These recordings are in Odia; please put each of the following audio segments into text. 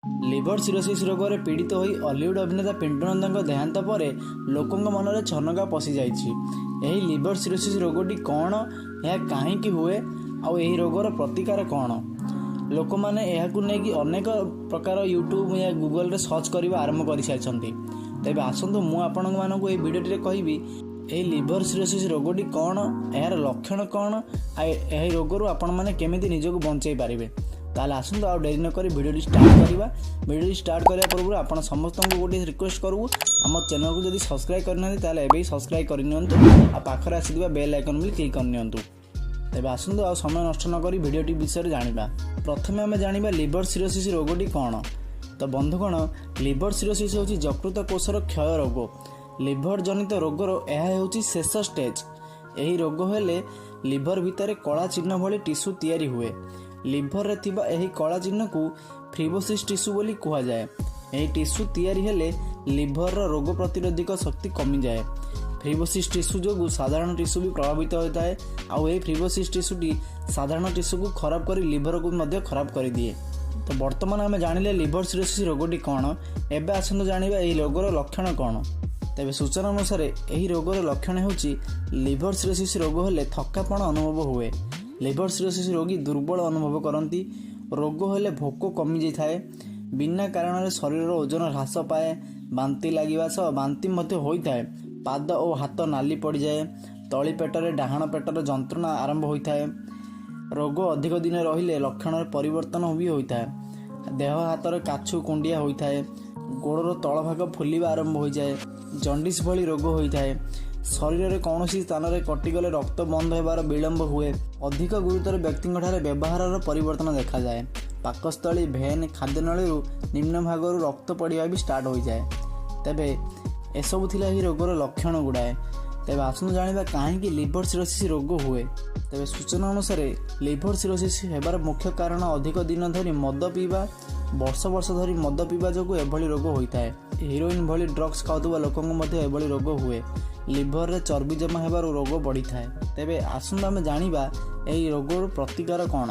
ଲିଭର ସିରୋସିସ୍ ରୋଗରେ ପୀଡ଼ିତ ହୋଇ ଅଲିଉଡ୍ ଅଭିନେତା ପିଣ୍ଟୁ ନନ୍ଦଙ୍କ ଦେହାନ୍ତ ପରେ ଲୋକଙ୍କ ମନରେ ଛନକା ପଶିଯାଇଛି। ଏହି ଲିଭର ସିରୋସିସ୍ ରୋଗଟି କ'ଣ, ଏହା କାହିଁକି ହୁଏ ଆଉ ଏହି ରୋଗର ପ୍ରତିକାର କ'ଣ? ଲୋକମାନେ ଏହାକୁ ନେଇକି ଅନେକ ପ୍ରକାର ୟୁଟ୍ୟୁବ୍ ୟା ଗୁଗଲରେ ସର୍ଚ୍ଚ କରିବା ଆରମ୍ଭ କରିସାରିଛନ୍ତି। ତେବେ ଆସନ୍ତୁ, ମୁଁ ଆପଣମାନଙ୍କୁ ଏହି ଭିଡ଼ିଓଟିରେ କହିବି ଏହି ଲିଭର ସିରୋସିସ୍ ରୋଗଟି କ'ଣ, ଏହାର ଲକ୍ଷଣ କ'ଣ ଆଉ ଏହି ରୋଗରୁ ଆପଣମାନେ କେମିତି ନିଜକୁ ବଞ୍ଚେଇ ପାରିବେ। ତାହେଲେ ଆସନ୍ତୁ, ଆଉ ଡେରି ନକରି ଭିଡ଼ିଓଟି ଷ୍ଟାର୍ଟ କରିବା। ଭିଡ଼ିଓଟି ଷ୍ଟାର୍ଟ କରିବା ପୂର୍ବରୁ ଆପଣ ସମସ୍ତଙ୍କୁ ଗୋଟିଏ ରିକ୍ୱେଷ୍ଟ କରିବୁ, ଆମ ଚ୍ୟାନେଲକୁ ଯଦି ସବସ୍କ୍ରାଇବ୍ କରିନାହାନ୍ତି, ତାହେଲେ ଏବେ ହିଁ ସବସ୍କ୍ରାଇବ୍ କରିନିଅନ୍ତୁ ଆଉ ପାଖରେ ଆସିଥିବା ବେଲ୍ ଆଇକନ୍ ବି କ୍ଲିକ୍ କରିନିଅନ୍ତୁ। ତେବେ ଆସନ୍ତୁ, ଆଉ ସମୟ ନଷ୍ଟ ନକରି ଭିଡ଼ିଓଟି ବିଷୟରେ ଜାଣିବା। ପ୍ରଥମେ ଆମେ ଜାଣିବା ଲିଭର ସିରୋସିସ୍ ରୋଗଟି କ'ଣ। ତ ବନ୍ଧୁଗଣ, ଲିଭର ସିରୋସିସ୍ ହେଉଛି ଯକୃତ କୋଷର କ୍ଷୟ ରୋଗ। ଲିଭର ଜନିତ ରୋଗର ଏହା ହେଉଛି ଶେଷ ଷ୍ଟେଜ୍। ଏହି ରୋଗ ହେଲେ ଲିଭର ଭିତରେ କଳା ଚିହ୍ନ ଭଳି ଟିସୁ ତିଆରି ହୁଏ। ଲିଭରରେ ଥିବା ଏହି କଳା ଚିହ୍ନକୁ ଫାଇବ୍ରୋସିସ୍ ଟିସୁ ବୋଲି କୁହାଯାଏ। ଏହି ଟିସୁ ତିଆରି ହେଲେ ଲିଭରର ରୋଗ ପ୍ରତିରୋଧକ ଶକ୍ତି କମିଯାଏ। ଫାଇବ୍ରୋସିସ୍ ଟିସୁ ଯୋଗୁଁ ସାଧାରଣ ଟିସୁ ବି ପ୍ରଭାବିତ ହୋଇଥାଏ ଆଉ ଏହି ଫାଇବ୍ରୋସିସ୍ ଟିସୁଟି ସାଧାରଣ ଟିସୁକୁ ଖରାପ କରି ଲିଭରକୁ ମଧ୍ୟ ଖରାପ କରିଦିଏ। ତ ବର୍ତ୍ତମାନ ଆମେ ଜାଣିଲେ ଲିଭର ସିରୋସିସ୍ ରୋଗଟି କ'ଣ। ଏବେ ଆସନ୍ତୁ ଜାଣିବା ଏହି ରୋଗର ଲକ୍ଷଣ କ'ଣ। ତେବେ ସୂଚନା ଅନୁସାରେ ଏହି ରୋଗର ଲକ୍ଷଣ ହେଉଛି, ଲିଭର ସିରୋସିସ୍ ରୋଗ ହେଲେ ଥକାପଣ ଅନୁଭବ ହୁଏ। ଲିଭର ସିରୋସିସ୍ ରୋଗୀ ଦୁର୍ବଳ ଅନୁଭବ କରନ୍ତି। ରୋଗ ହେଲେ ଭୋକ କମିଯାଇଥାଏ। ବିନା କାରଣରେ ଶରୀରର ଓଜନ ହ୍ରାସ ପାଏ। ବାନ୍ତି ଲାଗିବା ସହ ବାନ୍ତି ମଧ୍ୟ ହୋଇଥାଏ। ପାଦ ଓ ହାତ ନାଲି ପଡ଼ିଯାଏ। ତଳି ପେଟରେ, ଡାହାଣ ପେଟରେ ଯନ୍ତ୍ରଣା ଆରମ୍ଭ ହୋଇଥାଏ। ରୋଗ ଅଧିକ ଦିନ ରହିଲେ ଲକ୍ଷଣରେ ପରିବର୍ତ୍ତନ ବି ହୋଇଥାଏ। ଦେହ ହାତରେ କାଛୁ କୁଣ୍ଡିଆ ହୋଇଥାଏ। ଗୋଡ଼ର ତଳଭାଗ ଫୁଲିବା ଆରମ୍ଭ ହୋଇଯାଏ। ଜଣ୍ଡିସ୍ ଭଳି ରୋଗ ହୋଇଥାଏ। ଶରୀରରେ କୌଣସି ସ୍ଥାନରେ କଟିଗଲେ ରକ୍ତ ବନ୍ଦ ହେବାର ବିଳମ୍ବ ହୁଏ। ଅଧିକ ଗୁରୁତର ବ୍ୟକ୍ତିଙ୍କଠାରେ ବ୍ୟବହାରର ପରିବର୍ତ୍ତନ ଦେଖାଯାଏ। ପାକସ୍ଥଳୀ, ଭେନ୍, ଖାଦ୍ୟନଳୀରୁ ନିମ୍ନ ଭାଗରୁ ରକ୍ତ ପଡ଼ିବା ବି ଷ୍ଟାର୍ଟ ହୋଇଯାଏ। ତେବେ ଏସବୁ ଥିଲା ଏହି ରୋଗର ଲକ୍ଷଣ ଗୁଡ଼ାଏ। ତେବେ ଆସନ୍ତୁ ଜାଣିବା କାହିଁକି ଲିଭର ସିରୋସିସ୍ ରୋଗ ହୁଏ। ତେବେ ସୂଚନା ଅନୁସାରେ ଲିଭର ସିରୋସିସ୍ ହେବାର ମୁଖ୍ୟ କାରଣ ଅଧିକ ଦିନ ଧରି ମଦ ପିଇବା। ବର୍ଷ ବର୍ଷ ଧରି ମଦ ପିଇବା ଯୋଗୁଁ ଏଭଳି ରୋଗ ହୋଇଥାଏ। ହିରୋଇନ୍ ଭଳି ଡ୍ରଗ୍ସ ଖାଉଥିବା ଲୋକଙ୍କୁ ମଧ୍ୟ ଏଭଳି ରୋଗ ହୁଏ। ଲିଭରରେ ଚର୍ବି ଜମା ହେବାରୁ ରୋଗ ବଢ଼ିଥାଏ। ତେବେ ଆସନ୍ତୁ ଆମେ ଜାଣିବା ଏହି ରୋଗର ପ୍ରତିକାର କ'ଣ,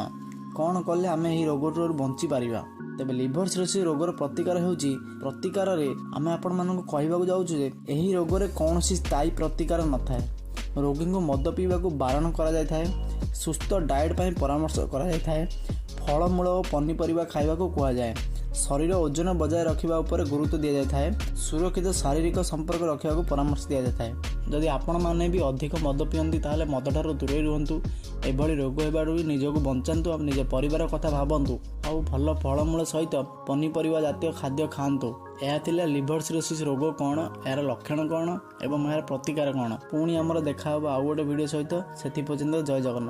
କ'ଣ କଲେ ଆମେ ଏହି ରୋଗଠାରୁ ବଞ୍ଚିପାରିବା। ତେବେ ଲିଭର ସିରୋସିସ୍ ରୋଗର ପ୍ରତିକାର ହେଉଛି, ପ୍ରତିକାରରେ ଆମେ ଆପଣମାନଙ୍କୁ କହିବାକୁ ଯାଉଛୁ ଯେ ଏହି ରୋଗରେ କୌଣସି ସ୍ଥାୟୀ ପ୍ରତିକାର ନଥାଏ। ରୋଗୀଙ୍କୁ ମଦ ପିଇବାକୁ ବାରଣ କରାଯାଇଥାଏ। ସୁସ୍ଥ ଡାଏଟ୍ ପାଇଁ ପରାମର୍ଶ କରାଯାଇଥାଏ। ଫଳମୂଳ ଓ ପନିପରିବା ଖାଇବାକୁ କୁହାଯାଏ। ଶରୀର ଓଜନ ବଜାୟ ରଖିବା ଉପରେ ଗୁରୁତ୍ୱ ଦିଆଯାଇଥାଏ। ସୁରକ୍ଷିତ ଶାରୀରିକ ସମ୍ପର୍କ ରଖିବାକୁ ପରାମର୍ଶ ଦିଆଯାଇଥାଏ। ଯଦି ଆପଣମାନେ ବି ଅଧିକ ମଦ ପିଅନ୍ତି, ତାହେଲେ ମଦଠାରୁ ଦୂରେଇ ରୁହନ୍ତୁ। ଏଭଳି ରୋଗ ହେବାରୁ ବି ନିଜକୁ ବଞ୍ଚାନ୍ତୁ ଆଉ ନିଜ ପରିବାର କଥା ଭାବନ୍ତୁ ଆଉ ଭଲ ଫଳମୂଳ ସହିତ ପନିପରିବା ଜାତୀୟ ଖାଦ୍ୟ ଖାଆନ୍ତୁ। ଏହା ଥିଲା ଲିଭର ସିରୋସିସ୍ ରୋଗ କ'ଣ, ଏହାର ଲକ୍ଷଣ କ'ଣ ଏବଂ ଏହାର ପ୍ରତିକାର କ'ଣ। ପୁଣି ଆମର ଦେଖା ହେବ ଆଉ ଗୋଟେ ଭିଡ଼ିଓ ସହିତ। ସେଥି ପର୍ଯ୍ୟନ୍ତ ଜୟ ଜଗନ୍ନାଥ।